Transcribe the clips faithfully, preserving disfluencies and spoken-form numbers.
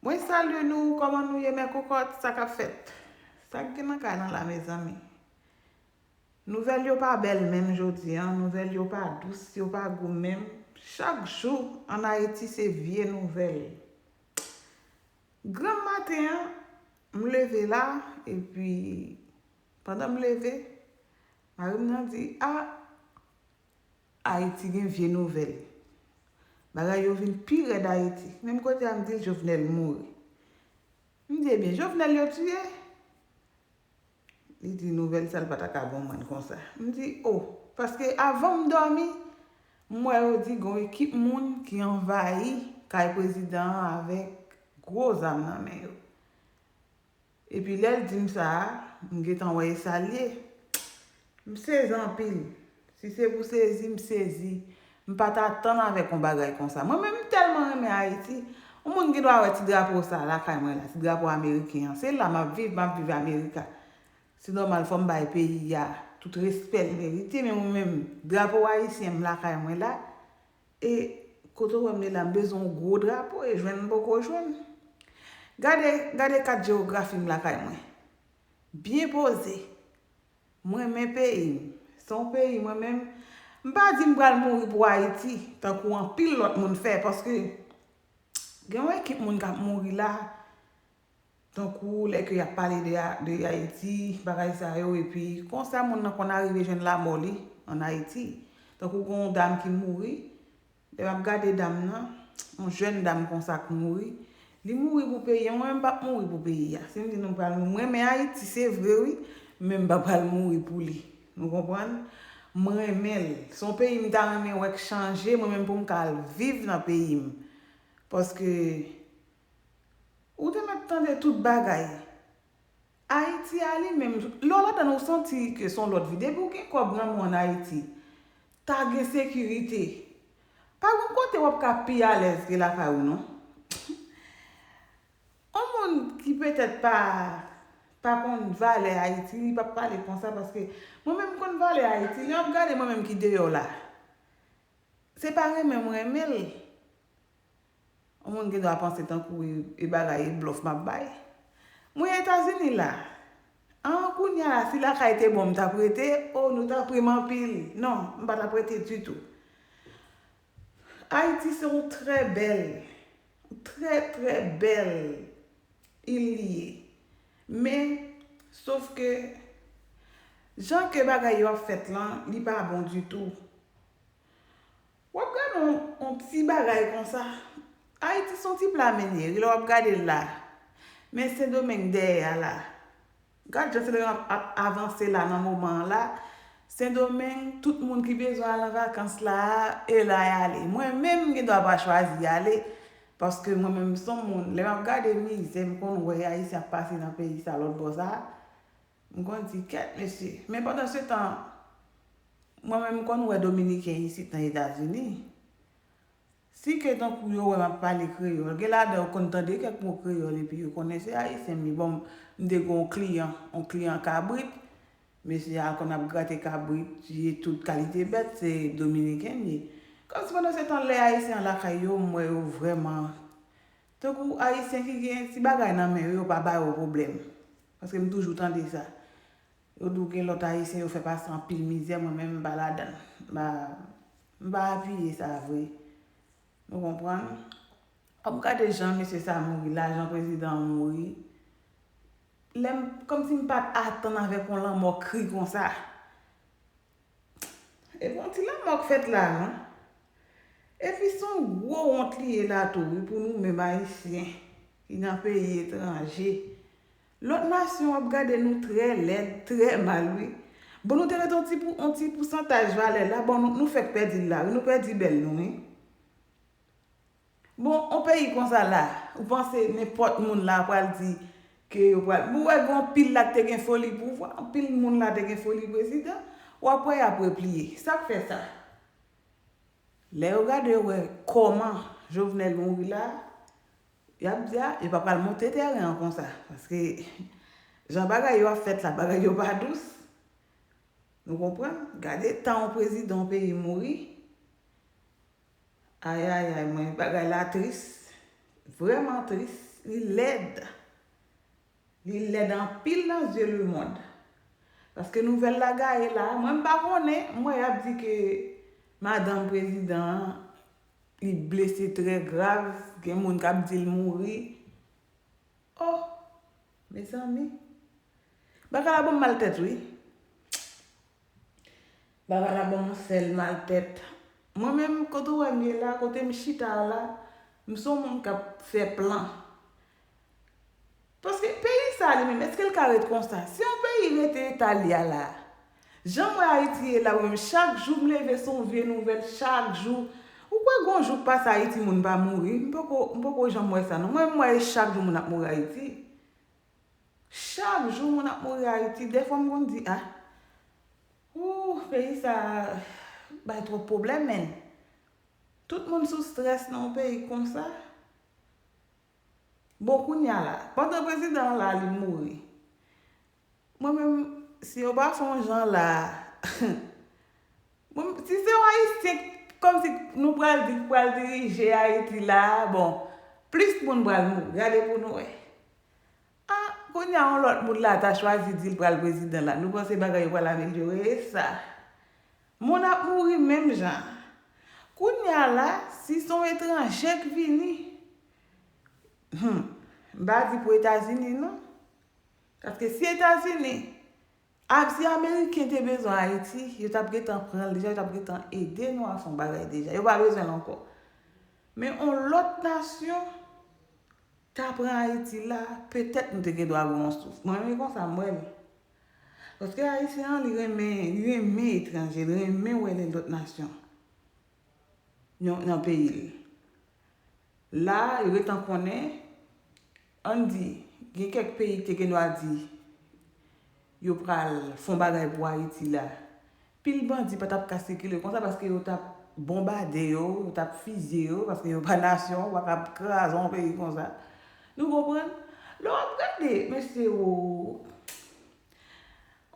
Mwen salye nou, kòman nou ye, mè kokòt, sa k ap fèt? Sa k gen nan kay lan la, mezanmi? Nouvèl yo pa bèl menm jodi a, nouvèl yo pa dous, yo pa gou menm. Chak jou, ann Ayiti, se vye nouvèl. Granm maten an, m leve la, epi pandan m leve, mari m nan di, a, Ayiti gen vye nouvèl. Bagay yo vin pi rèd Ayiti. Menm kote a, m di l Jovenel mouri. M di, ebyen, Jovenel yo tiye? Li di nouvèl sa l pa ta ka bon mwen konsa. M di, o, paske avan m dòmi, m wè yo di gon ekip moun ki anvayi kay prezidan an avèk gwo zam nan men yo. Epi lè l di m sa a, m gentan wè e sa l ye. M sezi anpil. Si se pou sezi, m sezi. M pa t atann avèk yon bagay konsa. Mwen menm, m tèlman renmen Ayiti. Yon moun gen dwa wè ti drapo sa lakay mwen la, ti drapo ameriken an. Se la m ap viv, m ap viv Amerika. Se nòmal, fò m bay peyi a tout respè l merite, men mwen menm, drapo ayisyen m lakay mwen la, e kote w wè m ye la, m bezwen yon gwo drapo, e jwenn m poko jwenn. Gade, gade kat jewografi m lakay mwen. Byen poze. M renmen peyi m. Se yon peyi mwen menm, m pa di m pral mouri pou Ayiti, tankou anpil lòt moun fè, paske gen yon ekip moun k ap mouri la, tankou lè ke y ap pale de, de Ayiti, bagay sa yo, epi konsa moun nan konn arive jwenn lamò li ann Ayiti. Tankou gen yon dam ki mouri, lè m ap gade dam nan, yon jèn dam konsa k mouri, li mouri pou peyi a, mwen menm m p ap mouri pou peyi a. Si m di nou pral mouri, m renmen Ayiti, se vre wi, men m pa pral mouri pou li. Nou konprann? M renmen l. Se yon peyi m ta renmen wè k chanje, mwen menm pou m ka al viv nan peyi m. Paske ou te mèt tande tout bagay. Ayiti a li menm, lè w ladan l, ou santi ke se yon lòt vi. Depi w gen kòb nan men w ann Ayiti, ta gen sekirite. Pa gen kote w ap ka pi alèz ke lakay ou non. Yon moun ki petèt pa, pa konn valè Ayiti, li p ap pale konsa, paske mwen menm m konn valè Ayiti. Lè w ap gade mwen menm ki deyò la, se pa renmen m renmen l. Yon moun gen dwa panse tankou e, e bagay, e blòf m ap bay. Mwen Etazini la. An, kounye a la, si lakay te bon, m t ap rete, o, nou t ap ri m anpil. Non, m pa t ap rete ditou. Ayiti se yon trè bèl, trè, trè bèl il li ye. Men, sof ke, jan ke bagay yo ap fèt lan, li pa bon ditou. W ap gade yon, yon ti bagay konsa. Ayiti se yon ti pla menye, lè w ap gade l la. Men Sendomeng dèyè a la. Gad jan Sendomeng ap, ap avanse la nan moman an la. Sendomeng, tout moun ki bezwen al an vakans la, e la y ale. Mwen menm, m gen dwa pa chwazi ale, paske mwen menm, m se yon moun, lè m ap gade mizè m konn wè Ayisyen ap pase nan peyi sa, lòt bò sa, m konn di, kèt, mesye. Men pandan se tan, mwen menm, m konn wè Dominiken isit nan Etazini. Si ke tankou yo wè m ap pale kreyòl, gen ladan yo konn tande kèk mo kreyòl epi yo konnen se Ayisyen m ye. Bon, m te gen yon kliyan, yon kliyan kabrit, mesye a konn ap grate kabrit, tiye tout kalite bèt, se Dominiken l ye. Kòmsi pandan se tan lè Ayisyen an lakay yo, m wè yo vrèman, tankou Ayisyen ki gen ti bagay nan men yo, yo pa ba yo pwoblèm. Paske m toujou tande sa. Yo di w gen lòt Ayisyen yo fè pase anpil mizè, mwen menm m pa ladan l. M pa, m pa apiye sa vre. Nou konprann? W ap gade jan mesye sa mouri la, jan prezidan an mouri. Lè m, kòmsi m pa t atann avèk yon lanmò kri konsa. E pa yon ti lanmò k fèt la, non. Epi se yon gwo wont li ye la tou, wi, pou nou menm Ayisyen ki nan peyi etranje. Lòt nasyon ap gade nou trè lèd, trè mal, wi. Bon, nou te ret yon ti pou, yon ti pousantaj valè la, bon, nou, nou fèk pèdi l la, wi, nou pèdi bèl nou, wi. Bon, yon peyi konsa la, ou panse nenpòt moun la pral di ke yo pral, ou wè gen anpil la k te gen foli pouvwa, anpil moun la te gen foli prezidan, w ap wè y ap repliye. Sa k fè sa? Lè yo gade, yo wè kòman Jovenel mouri la, y ap di, a, yo pa pral monte teren an konsa. Paske jan bagay yo ap fèt la, bagay yo pa dous. Nou konprann? Gade tan yon prezidan yon peyi mouri. Ayayay, mwen, bagay la tris. Vrèman tris. Li lèd. Li lèd anpil nan zye lemonn. Paske nouvèl la gaye la, mwen m pa konnen, m wè y ap di ke madanm prezidan an, li blese trè grav, gen moun k ap di l mouri. Oh, mezanmi. Bagay la ban m mal tèt, wi. Bagay la ban m yon sèl mal tèt. Mwen menm, kote w wè m ye la, kote m chita a la, m se yon moun k ap fè plan. Paske peyi sa li menm, èske l ka ret konsa? Si yon peyi rete eta l ye a la, jan m wè Ayiti ye la, mwen menm, chak jou m leve, se yon vye nouvèl, chak jou. Ou kwè gon jou k pase Ayiti moun pa mouri? M poko, m poko janm wè sa, non. Mwen, m wè chak jou moun ap mouri Ayiti. Chak jou moun ap mouri Ayiti. Dèfwa m konn di, ah, ooh, peyi sa bay twòp pwoblèm, menn. Tout moun sou strès nan yon peyi konsa. Bon, kounye a la, pandan prezidan an la, li mouri. Mwen menm, si yo pa fè yon jan la, mwen, si se yon Ayisyen, kòmsi nou pral di, pral dirije Ayiti la, bon, plis moun pral mouri. Gade pou nou wè. Ah, kounye a yon lòt moun la ta chwazi di l pral prezidan la. Nou panse bagay yo pral amelyore? E sa? Moun ap mouri menm jan. Kounye a la, si se yon etranje k vini, hmm, m pa di pou Etazini, non. Paske si Etazini, a, si Ameriken te bezwen Ayiti, yo t ap gentan pran l deja, yo t ap gentan ede nou a fè yon bagay deja. Yo pa bezwen l ankò. Men yon lòt nasyon ta pran Ayiti la, petèt nou te gen dwa gen yon souf. Mwen menm, e konsa m wè l. Paske Ayisyen an, li renmen, li renmen etranje, li renmen wè lè lòt nasyon nan, nan peyi l. La, yo gentan konnen, ann di, gen kèk peyi ki te gen dwa di yo pral fè yon bagay pou Ayiti la. Pil bandi pa t ap ka sikile konsa paske yo t ap bonbade yo, yo t ap fizye yo, paske yo pa nasyon, ou pa ka kraze yon peyi konsa. Nou konprann? Lè w ap gade, mesye, o,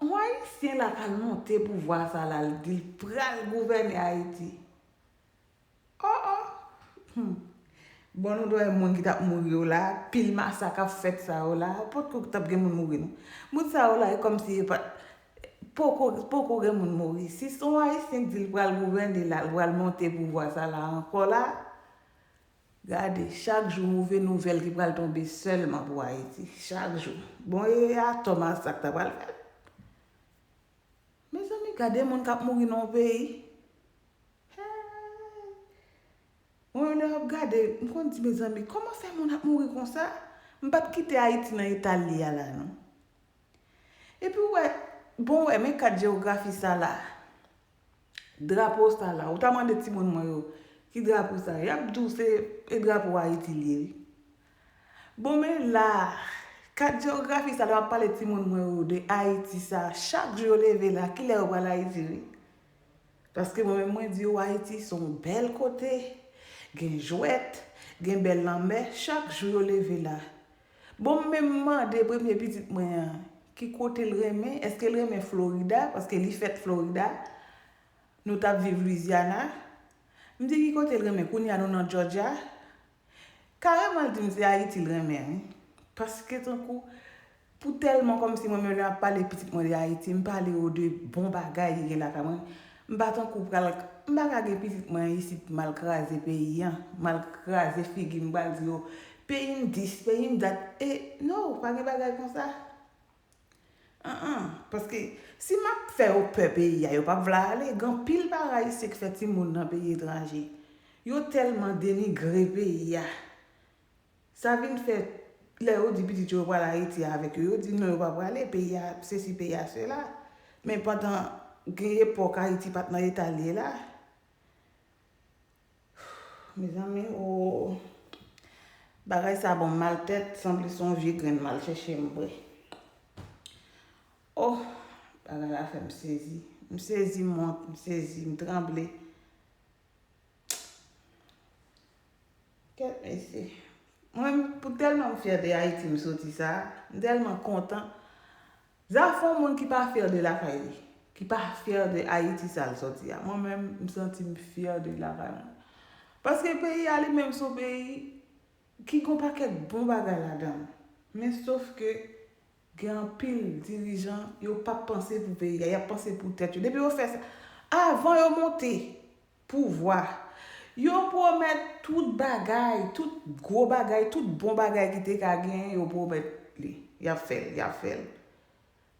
yon Ayisyen la k al monte pouvwa sa la, l di l pral gouvène Ayiti. Oh, oh. Hmm. Bon, nou dwe wè moun ki t ap mouri yo la, pil masak ap fèt sa yo la, potko t ap gen moun mouri, non. Moun sa yo la, e kòmsi e pa, poko, poko gen moun mouri. Si se yon Ayisyen k di l pral gouvène la, l pral monte pouvwa sa la ankò la, gade, chak jou move nouvèl ki pral tonbe sèlman pou Ayiti. Chak jou. Bon, e atò masak ta pral fèt. Mezanmi, gade moun k ap mouri nan yon peyi. Hey! Mwen, lè w ap gade, m konn di, mezanmi, kòman fè moun ap mouri konsa? M p ap kite Ayiti nan eta l ye a la, non. Epi, w wè, bon, w wè, men kat jewografi sa la. Drapo sa la. Ou ta mande timoun mwen yo, ki drapo sa? Y ap di w se, e drapo Ayiti l ye, wi. Bon, men la, kat jewografi sa, lè m ap pale timoun mwen yo de Ayiti sa, chak jou yo leve la, kilè yo pral Ayiti, wi. Paske mwen menm, mwen di yo, Ayiti se yon bèl kote, gen jwèt, gen bèl lanmè, chak jou yo leve la. Bon, m menm mande premye pitit mwen an, ki kote l renmen, èske l renmen Florida, paske li fèt Florida, nou t ap viv Louisiana. M di, ki kote l renmen, kounye a nou nan Georgia. Kareman, l di m se Ayiti l renmen, wi. Paske tankou, pou tèlman kòmsi mwen menm lè m ap pale pitit mwen de Ayiti, m pale yo de bon bagay ki gen lakay mwen. M pa tankou pral, m pa ka gen pitit mwen isit, m al kraze peyi a, m al kraze figi, m pral di yo, peyi m dis, peyi m dat. E, no, pa gen bagay konsa. An, an, paske si m ap fè yo pè peyi a, yo p ap vle ale. Gen anpil bagay isit k fè timoun nan peyi etranje. Yo tèlman denigre peyi a. Sa vin fè, lè yo di pitit yo, yo pral Ayiti avèk yo, yo di non, yo pa prale, peyi a sesi, peyi a sela. Men pandan gen epòk Ayiti pa t nan eta l ye la. Mezanmi, o, bagay sa ban m mal tèt, sanble se yon vye grenn m al chèche m bwè. O, bagay la fè m sezi. M sezi, m wont, m sezi, m tranble. Kèt mesye. Mwen, pou tèlman m fyè de Ayiti m soti sa, m tèlman kontan. Zafè yon moun ki pa fyè de lakay li, ki pa fyè de Ayiti sa l soti a. Mwen menm, m santi m fyè de lakay mwen. Paske peyi a li menm se yon peyi ki gon pakèt bon bagay ladan l. Men sof ke gen anpil dirijan, yo p ap panse pou peyi a, y ap panse pou tèt yo. Depi yo fè sa, avan yo monte pouvwa, yo pwomèt tout bagay, tout gwo bagay, tout bon bagay ki te ka genyen, yo pwomèt li. Y ap fè l, y ap fè l.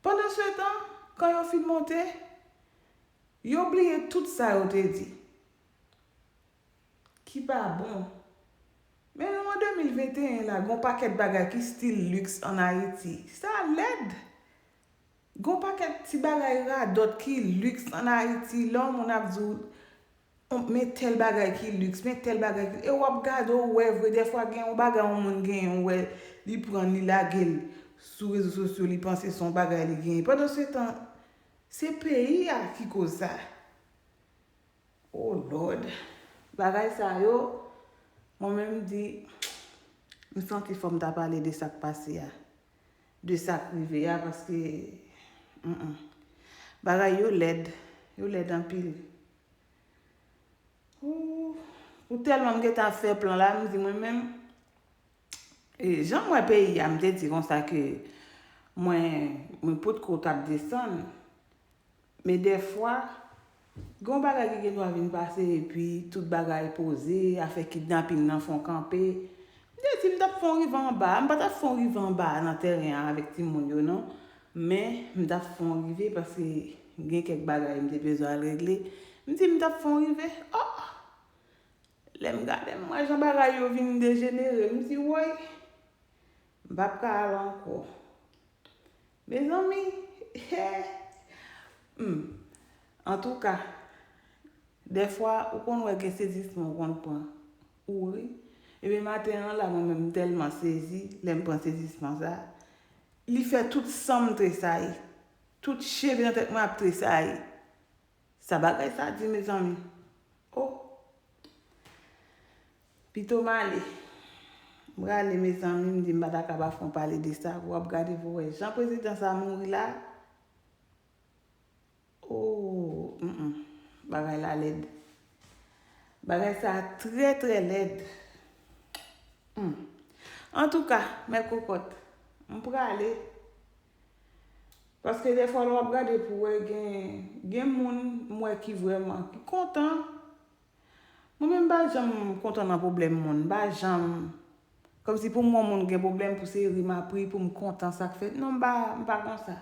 Pandansetan, kan yo fin monte, yo bliye tout sa yo te di ki pa bon. Men nou an de mil venteyen la, gon pakèt bagay ki still luxe an Ayiti. Sa lèd. Gon pakèt ti bagay radòt ki luxe an Ayiti. Lè yon moun ap di w, "On, men tèl bagay ki luxe, men tèl bagay ki," e w ap gade, w wè vre. Dèfwa, gen yon bagay yon moun genyen, w wè, li pran, li lage l sou rezo sosyo, li panse se yon bagay li genyen. Pandansetan, se peyi a ki koz sa. Oh Lord. Bagay sa yo, mwen menm m di, m santi fò m ta pale de sa k pase a, de sa k rive a, paske, mm, mm. Bagay yo lèd, yo lèd anpil. Ooh, pou tèlman m gentan ap fè plan la, m di mwen menm, e, jan m wè peyi a, m te di konsa ke mwen, mwen potko t ap desann. Men dèfwa, gen yon bagay ki gen dwa vin pase, epi tout bagay poze, afè kidnaping nan fè yon kanpe. M te di m t ap fè yon rive anba, m pa t ap fè yon rive anba nan tèren an avèk timoun yo, non. Men, m t ap fè yon rive paske gen kèk bagay m te bezwen al regle. M di m t ap fè yon rive. Oh! Lè m gade, m wè jan bagay yo vin dejenere, m di, woy, m p ap ka al ankò. Mezanmi, he, hmm. Antouka, dèfwa, ou konn wè gen sezisman ou konn pran. Ou ri. Ebyen, maten an la, mwen menm, m tèlman sezi, lè m pran sezisman sa, li fè tout san m tresayi. Tout cheve nan tèt mwen ap tresayi. Sa bagay sa di, mezanmi. Oh! Pito m ale. M prale, mezanmi, m di m pa ta ka pa fè yon pale de sa. Pou w ap gade pou w wè jan prezidan sa mouri la. Oh, mm, mm. Bagay la lèd. Bagay sa trè, trè lèd. Hmm. Antouka, mèt kokòt, m prale. Paske dèfwa lè w ap gade pou w wè gen, gen moun m wè ki vrèman, ki kontan. Mwen menm m pa janm kontan nan pwoblèm moun, m pa janm, kòmsi pou m wè yon moun gen pwoblèm pou se ri m ap ri pou m kontan sa k fèt. Non, m pa, m pa konsa.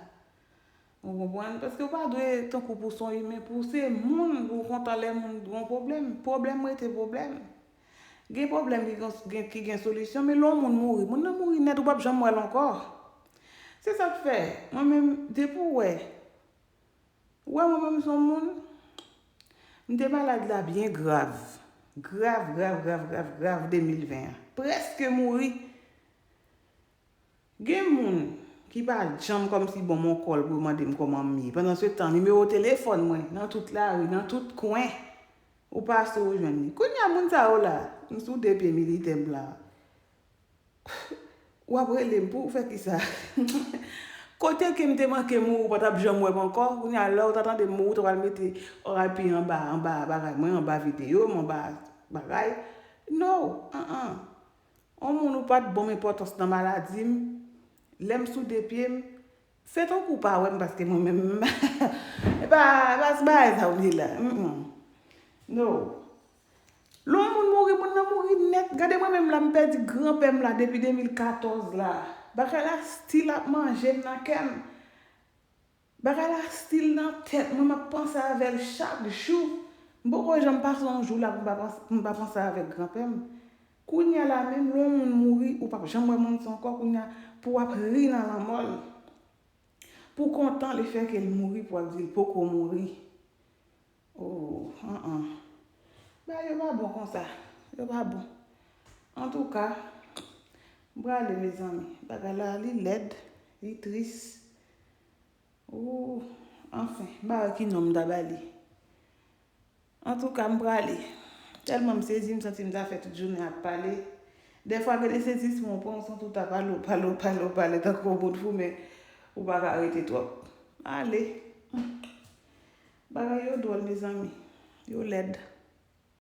Ou konprann? Paske w pa dwe tankou pou se yon imen, pou se moun, pou w kontan lè moun gen yon pwoblèm. Pwoblèm rete pwoblèm. Gen pwoblèm ki gen, gen, ki gen solisyon, men lè yon moun mouri, moun nan mouri nèt, ou p ap janm wè l ankò. Se sa k fè, mwen menm, depi w wè, ou wè mwen menm se yon moun, m te malad la byen grav. Grav, grav, grav, grav, grav de mil ven an. Prèske mouri. Gen moun ki pa janm kòmsi ban m yon kòl pou yo mande m kòman m ye. Pandansetan, nimewo telefòn mwen nan tout lari, nan tout kwen, ou pase ou jwenn li. Kounye a, moun sa yo la, m sou de pye militè m la. W ap rele m pou w fè kisa? Kote ke m te manke mouri, ou pa t ap janm wè m ankò. Kounye a, lè w ta tande m mouri, ou ta pral mete R I P anba, anba bagay mwen, anba videyo m, anba bagay. No, an, an. Yon moun ou pa t ban m enpòtans nan maladi m, lè m sou de pye m, fè tankou w pa wè m, paske mwen menm, e pa, e pa ti bagay sa w di la. Mm, mm. No. Lè yon moun mouri, moun nan mouri nèt. Gade mwen menm la, m pèdi granpè m la depi de mil katòz la. Bagay la still ap manje m nan kè m. Bagay la still nan tèt mwen, m ap panse avè l chak jou. M poko janm pase yon jou la pou m pa panse, pou m pa panse avèk granpè m. Kounye a la menm, lè yon moun mouri, ou p ap janm wè moun sa ankò, kounye a, pou w ap ri nan lanmò l. Pou w kontan lefètke l mouri, pou w ap di l poko mouri. Oh, an, an. Bagay yo pa bon konsa. Yo pa bon. Antouka, m prale, mezanmi. Bagay la, li lèd, li tris. Ooh, anfen, m pa wè ki non m ta ba li. Antouka, m prale. Tèlman m sezi, m santi m ta fè tout jounen ap pale. Dèfwa, gen de sezisman, ou pran, ou santi w ta pale, ou pale, ou pale, ou pale, tankou yon bout fou, men ou pa ka rete twòp. Ale. Bagay yo dwòl, mezanmi. Yo lèd.